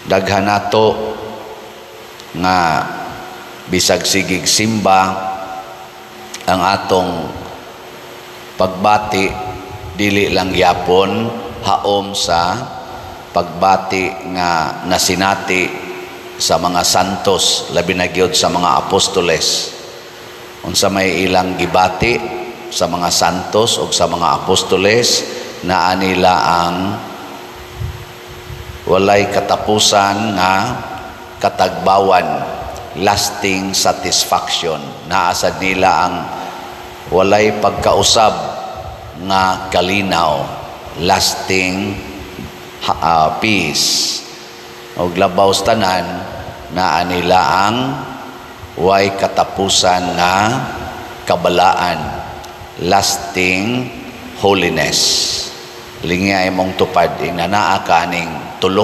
Daghan nato nga bisag sigig simba, ang atong pagbati dili lang gyapon haom sa pagbati nga nasinati sa mga santos, labi na gyud sa mga apostoles. Unsa may ilang gibati sa mga santos o sa mga apostoles? Naa nila ang walay katapusan nga katagbawan, lasting satisfaction. Naa sad nila ang walay pagkausab nga kalinaw, lasting peace. Og labaw sa tanan, naa nila ang way katapusan nga kabalaan, lasting holiness. Lingi ay mong tupad, ing naa ka aning tulo.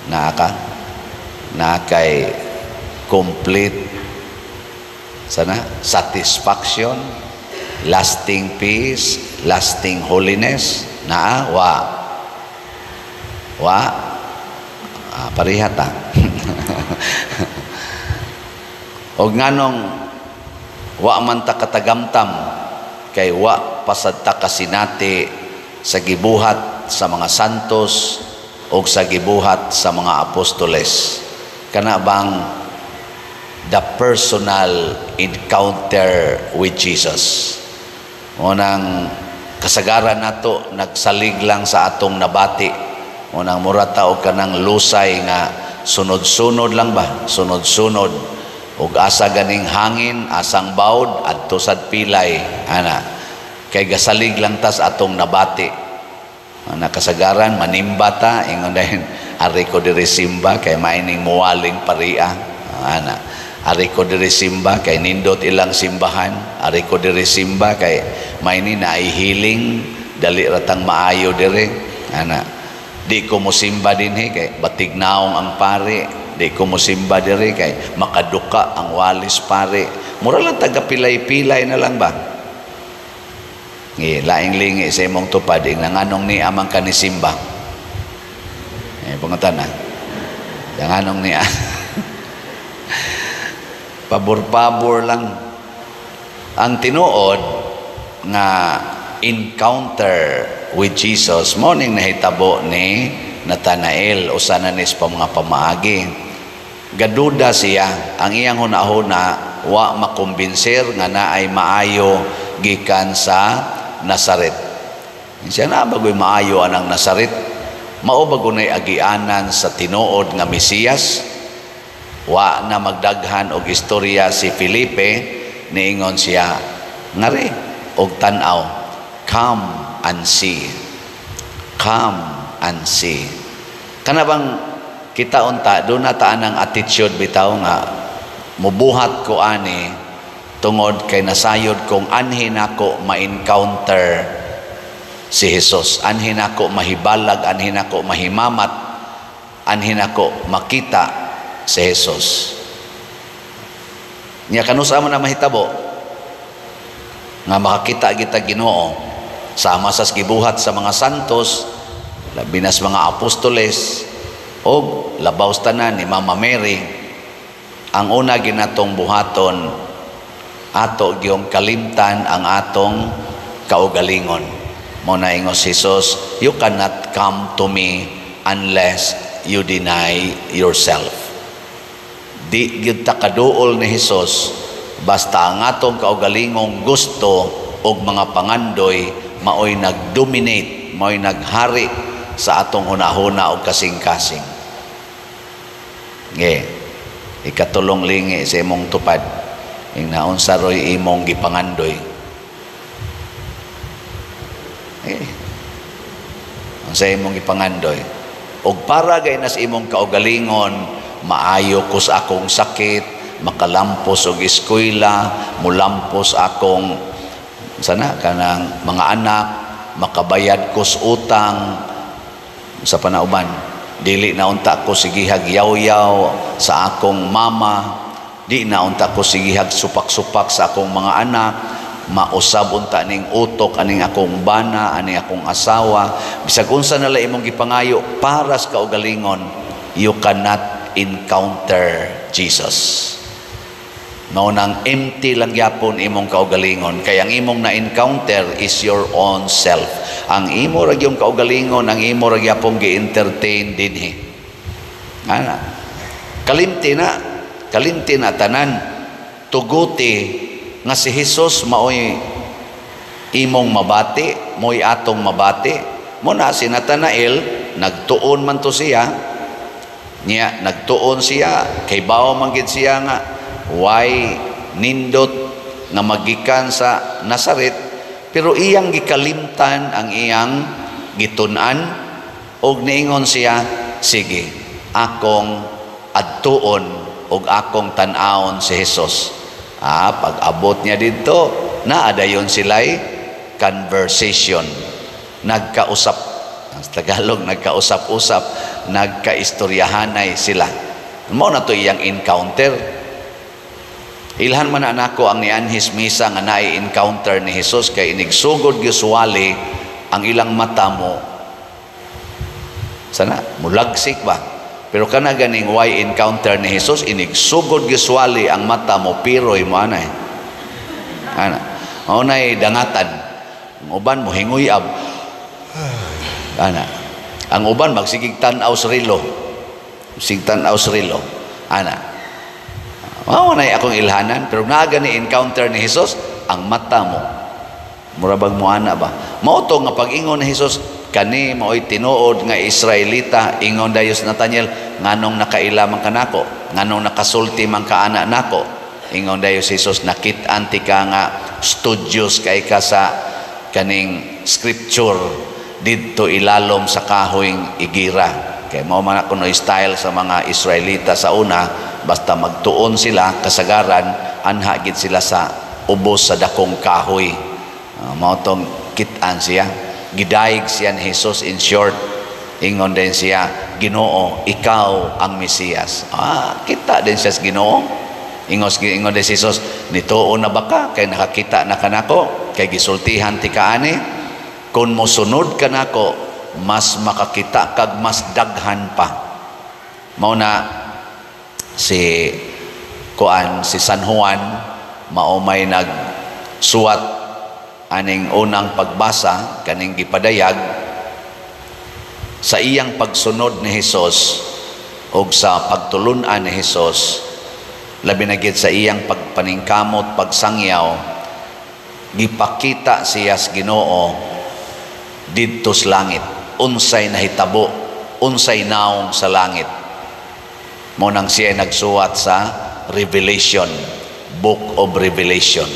Naa ka naa kay complete sana satisfaction, lasting peace, lasting holiness. Naa wa wa ah, pareha ta. Og nganong wa man ta katagamtam? Kay wa pasad ta kasinati sa gibuhat sa mga santos og sa gibuhat sa mga apostoles, kana bang the personal encounter with Jesus. Unang kasagaran nato, nagsalig lang sa atong nabati. Unang mura ta og kanang lusay nga sunod-sunod lang ba, sunod-sunod ug asa ganing hangin, asang bawd, adto sad pilay ana, kay gasalig lang tas atong nabati. Ana, kasagaran manimba ta, ingon dayon, "Ari ko diri simba kay maining muwaling paria." Ana, "Ari ko diri simba kay nindot ilang simbahan. Ari ko diri simba kay maini naay healing, dali ratang maayo diri." Ana, "Di ko mosimba dinhi kay batig naong ang pare. Di ko mosimba diri kay makaduka ang walis pare." Mura lang taga pilay-pilay na lang ba. Ngi, laing lingi sa imong tupad, ing nanganong ni amang kanisimba. Eh, pangutan na. Nanganong niya. Pabor-pabor lang. Ang tinuod nga encounter with Jesus, mao ning nahitabo ni Nathanael, usa na nis pa mga pamaagi. Gaduda siya, ang iyang hunahuna wa makumbinser nga naay maayo gikan sa Nazaret. Siya na bagoy maayo anang Nazaret? Mao ba gunay agianan sa tinuod nga Mesiyas? Wa na magdaghan og istorya si Felipe, niingon siya, "Ngari og tan-aw." Come and see. Come and see. Kana bang kita unta do na ta anang attitude bitaw nga mubuhat ko ani tungod kay nasayod kong anhi nako ma-encounter si Jesus, anhi nako mahibalag, anhi nako mahimamat, anhi nako makita si Jesus? Nya kanusa man na mahitabo nga makakita kita Ginoo sama sa gibuhat sa mga santos, labi na sa mga apostoles og labaw sa tanan ni Mama Mary? Ang una ginatong buhaton, ato gyung kalimtan ang atong kaugalingon. Mo na ingon si Jesus, "You cannot come to me unless you deny yourself." Di gyud ta kaduol ni Jesus basta ang atong kaugalingong gusto og mga pangandoy maoy nag-dominate, maoy naghari sa atong hunahuna og kasing-kasing. Nge, ikatulong lingi sa imong tupad, ing naunsa roy imong gipangandoy? Eh, unsa imong gipangandoy? Og para gay nas imong kaugalingon, maayo ko sa akong sakit, makalampos og eskwela, mulampos akong sana kanang mga anak, makabayad ko sa utang sa panauban, dili na unta ko sigihag yaw-yaw sa akong mama, di na unta ko sigihag supak-supak sa akong mga anak. Mausab unta ning utok aning akong bana, aning akong asawa. Bisag unsa na lang imong gipangayo para sa kaugalingon, you cannot encounter Jesus. Mao nang empty lang gyapon imong kaugalingon, kay ang imong na-encounter is your own self. Ang imo ra gyud kaugalingon, ang imo ra gyapon gi-entertain dinhi. Ana. Kalimti na, kalimti na tanan. Tuguti nga si Jesus maoy imong mabati, mo'y atong mabati. Mao na si Nathanael, nagtuon man to siya. Niya, nagtuon siya, kay bawo man gid siya nga why nindot nga magikan sa Nazaret, pero iyang gikalimtan ang iyang gitun-an og niingon siya, "Sige, akong adtuon og akong tan-awon si Jesus." Pag abot niya didto, naa dayon sila'y conversation. Nagkausap, sa Tagalog, nagkausap-usap, nagkaistoryahanay sila. Mao na to iyang encounter. Ilhan man na nako ang nianhis misa nga naay encounter ni Jesus, kay inigsugod usually ang ilang mata mo sana mulagsik ba, pero kana ganing way encounter ni Jesus, inigsugod usually ang mata mo piroy mo anay ana, mao nay dangatan. Ang uban mo hinguyab ana, ang uban magsigig tan-aw sa relo, sig tan-aw sa relo ana. Mao na akong ilhanan, pero naa gani encounter ni Jesus, ang mata mo mura bag mo ana ba. Mao to nga pag-ingon ni Jesus, "Kani maoy tinuod nga Israelita," ingon dayon si Nathaniel, "Nganong nakaila man kanako? Nganong nakasulti man ka ana nako?" Ingon dayon si Jesus, "Nakit-an ti ka nga studious kay ka sa kaning scripture didto ilalom sa kahoyng igira." Kay mao man kuno style sa mga Israelita sa una, basta magtuon sila, kasagaran anha gid sila sa ubos sa dakong kahoy. Mao tong kit-an siya, gidayeg siya ni Jesus. In short, ingon din siya, "Ginoo, ikaw ang Mesiyas." Kita din siya sa Ginoo. Ingon din si Jesus, "Nituo na ba ka kay nakakita na kanako? Kay gisultihan ti kaani. Kung mosunod ka nako, mas makakita kag mas daghan pa." Mao na si kuan, si San Juan, mao may nagsuwat aning unang pagbasa, kaning gipadayag sa iyang pagsunod ni Hesus ug sa pagtulun-an ni Hesus, labi na gid sa iyang pagpaningkamot pagsangyaw, gipakita siya sa Ginoo didto sa langit, unsay nahitabo, unsay naong sa langit. Mao nang siya nagsuwat sa Revelation, Book of Revelation.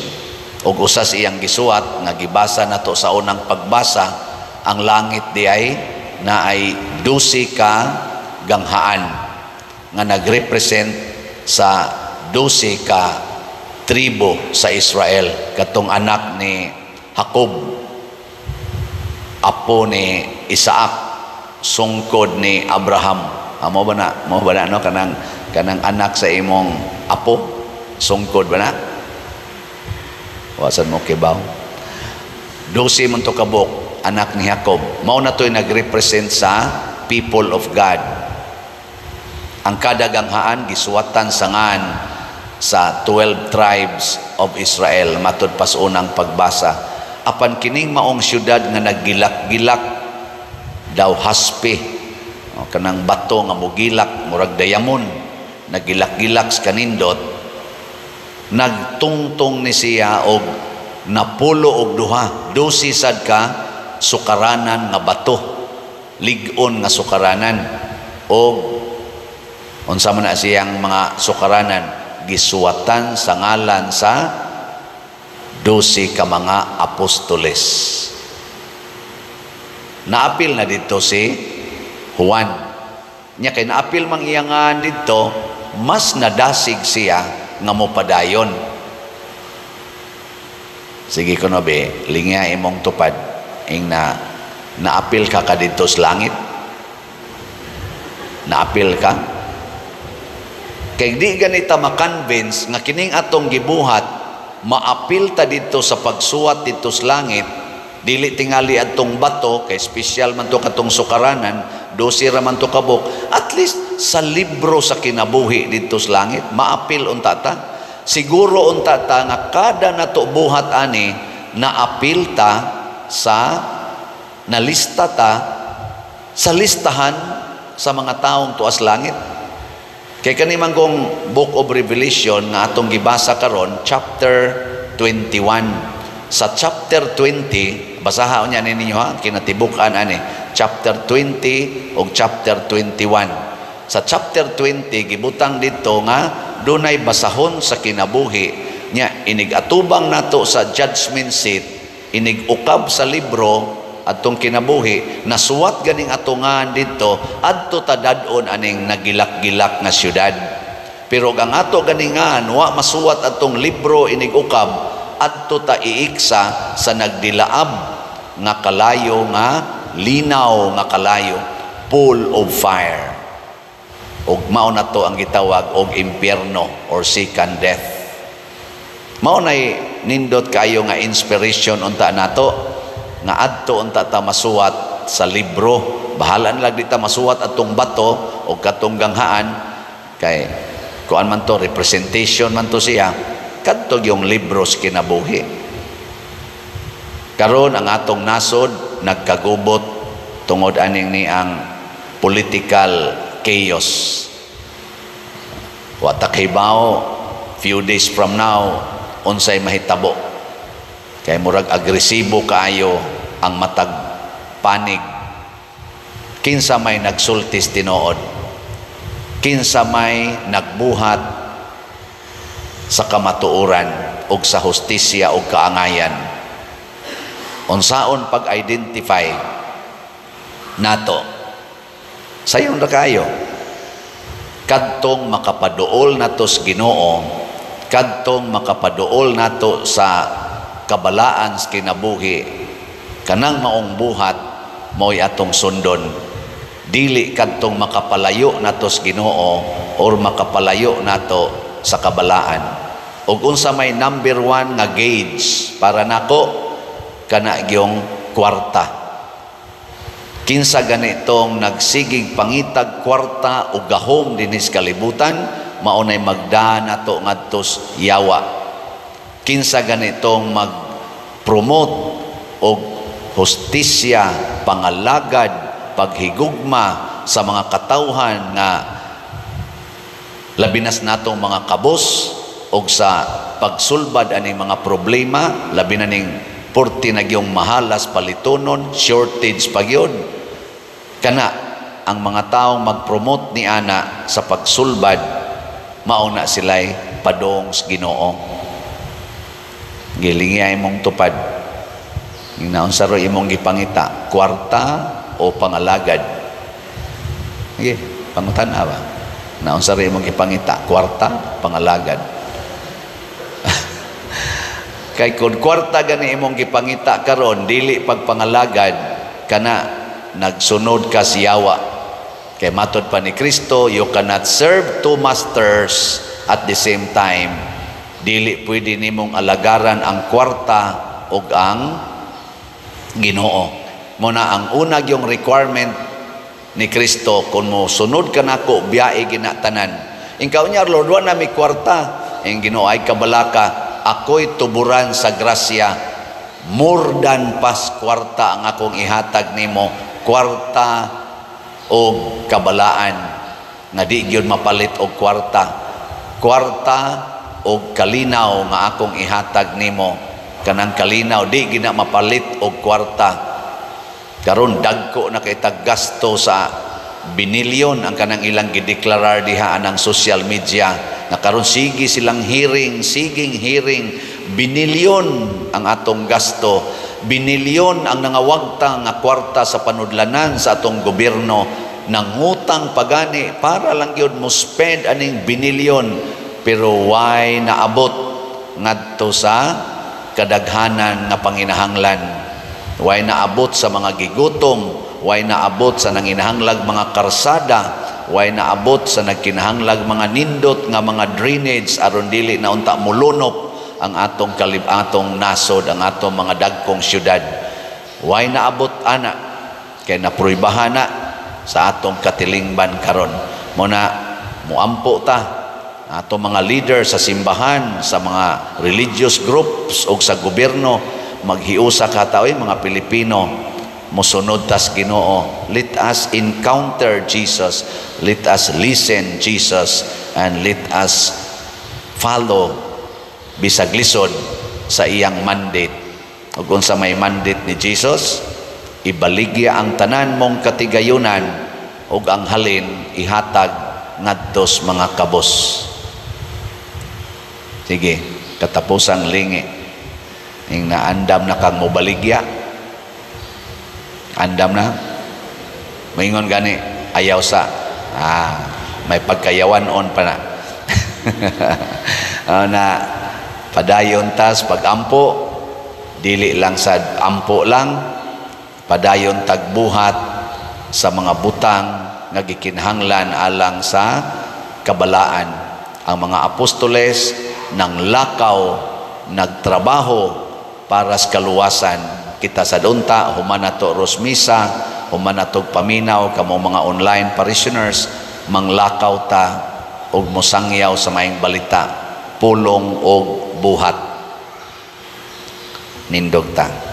Ug usa sa iyang gisuwat nga gibasa nato sa unang pagbasa, ang langit di ay naay 12 ka ganghaan nga nagrepresent sa 12 ka tribo sa Israel, katong anak ni Jacob, apo ni Isaac, sungkod ni Abraham. Mao ba na? Mao ba na, no? Kanang anak sa imong apo, sungkod ba na? Wa sad mo kibaw. 12 man to kabuk anak ni Jacob. Mao na to'y nagrepresent sa people of God. Ang kada ganghaan gisuwatan sa ngan sa 12 tribes of Israel matud pas unang pagbasa. Apan kining maong syudad nga naggilak-gilak daw haspe, o, kanang bato nga mugilak murag diamond, nagilak-gilak sa kanindot, nagtungtong ni siya og 12, 12 sad ka sukaranan nga bato, lig-on nga sukaranan. Og unsa man na siyang mga sukaranan, gisuwatan sa ngalan sa 12 ka mga apostoles. Naapil na dito si Juan. Nya kay naapil mang iyangan dito, mas nadasig siya nga mopadayon. Sige kuno be, lingya imong tupad ing na naapil ka kadto sa langit. Naapil ka. Kay di ganita ma-convince nga kining atong gibuhat Maapil ta dito sa pagsuwat dito sa langit. Dili tingali adtong bato, kay special man to katong sukaranan, 12 ra man to kabuk. At least sa libro sa kinabuhi dito sa langit, maapil unta ta. Siguro unta ta nga kada nato buhat ani, naapil ta sa nalista ta sa listahan sa mga taong tuas langit. Kay kani man kong Book of Revelation nga atong gibasa karon, chapter 21. Sa chapter 20, basaha unya ninyo ha, kinatibuk-an ani, chapter 20 ug chapter 21. Sa chapter 20, gibutang dito nga dunay basahon sa kinabuhi nya. Inig atubang nato sa judgment seat, inig ukab sa libro atong kinabuhi, nasuwat ganing atungan didto, adto ta dad-on aning nagilak-gilak nga syudad. Pero ang ato ganingan wa masuwat atong libro inig ukab, adto ta iiksa sa nagdilaab nga kalayo, nga linaw nga kalayo, pool of fire, ug mao na to ang gitawag og impyerno or second death. Mao nay nindot kayo nga inspiration unta nato nga adto unta ta masuwat sa libro. Bahala na lang di ta masuwat atong bato o katong ganghaan, kay kuan man to, representation man to siya. Kadto yung libro sa kinabuhi. Karon ang atong nasod nagkagubot tungod aning ni ang political chaos. Wa ta kahibaw few days from now unsay mahitabo, kay murag agresibo kaayo ang matag panig. Kinsa may nagsultis tinuod? Kinsa may nagbuhat sa kamatuoran ug sa hustisya ug kaangayan? Unsaon pag-identify nato? Sayon ra kayo. Kadtong makapaduol nato sa Ginoo, kadtong makapaduol nato sa kabalaan sa kinabuhi, kanang maong buhat mao'y atong sundon. Dili kadtong makapalayo nato sa Ginoo or makapalayo nato sa kabalaan. Ug unsa may number one nga gauge para nako? Kana gyung kwarta. Kinsa ganitong nagsigig pangitag kwarta o gahom dinhi sa kalibutan, mao nay magda nato ngadto yawa. Kinsa ganitong mag-promote og hustisya, pangalagad, paghigugma sa mga katawhan nga labi nas natong mga kabos og sa pagsulbad aning mga problema, labi na ning porti na gyung mahalas palitonon, shortage pa gyud. Kana ang mga taong mag-promote ni ana sa pagsulbad, mao na sila'y padong sa Ginoo. Gilingi imong tupad. Naunsa ro imong gipangita, kwarta o pangalagad? Sige, pangutan-a ba? Naunsa ro imong gipangita, kwarta, pangalagad? Kay kung kwarta gani imong gipangita karon, dili pagpangalagad, kana nagsunod ka siyawa. Kay matod pa ni Kristo, you cannot serve two masters at the same time. Dili pwede nimong alagaran ang kwarta ug ang Ginoo. Muna ang una yung requirement ni Kristo, kung mo sunod ka nako, biyae gina tanan. Inkaw niya, "Lord, wa na mi kwarta." Ang Ginoo ay kabalaka, ako'y tuburan sa grasya. More than pas kwarta ang akong ihatag nimo, kwarta o kabalaan nga di gyud mapalit og kwarta. Kwarta og kalinaw nga akong ihatag nimo, kanang kalinaw di gina mapalit og kwarta. Karon dagko na kay gasto, sa binilyon ang kanang ilang gideklarar diha anang social media na karon sige silang hearing, siging hearing. Binilyon ang atong gasto, binilyon ang nangawagta nga kwarta sa panudlanan sa atong gobyerno. Nangutang pagani para lang gyud mo spend aning binilyon, pero why naabot ngadto sa kadaghanan nga panginahanglan? Why naabot sa mga gigutom? Why naabot sa nanginahanglag mga karsada? Why naabot sa nagkinahanglag mga nindot nga mga drainage aron dili na unta mulunop ang atong atong nasod, ang atong mga dagkong syudad. Way naabot ana kay napruibahan na sa atong katilingban karon. Mo na muampo ta atong mga leader sa simbahan, sa mga religious groups o sa gobyerno, maghiusa ka ta, oy, mga Pilipino, mosunod tas Ginoo. Let us encounter Jesus, let us listen Jesus, and let us follow bisag lisod sa iyang mandate. Ug unsa may mandate ni Jesus? Ibaligya ang tanan mong katigayunan ug ang halin ihatag ngadtos mga kabos. Sige, katapusang lingi. Ing naandam na kang mobaligya. Andam na? Maingon gani, ayaw sa. Ah, may pagkayawan on pa na. Ah, na padayon tas pagampo, dili lang sa ampo lang, padayon tagbuhat sa mga butang nga gikinahanglan alang sa kabalaan. Ang mga apostoles nang lakaw, nagtrabaho para sa kaluwasan. Kita sa unta, human nato ros misa, human nato paminaw kamo mga online parishioners, manglakaw ta og mosangyaw sa maayong balita, pulong og buhat. Nindog ta.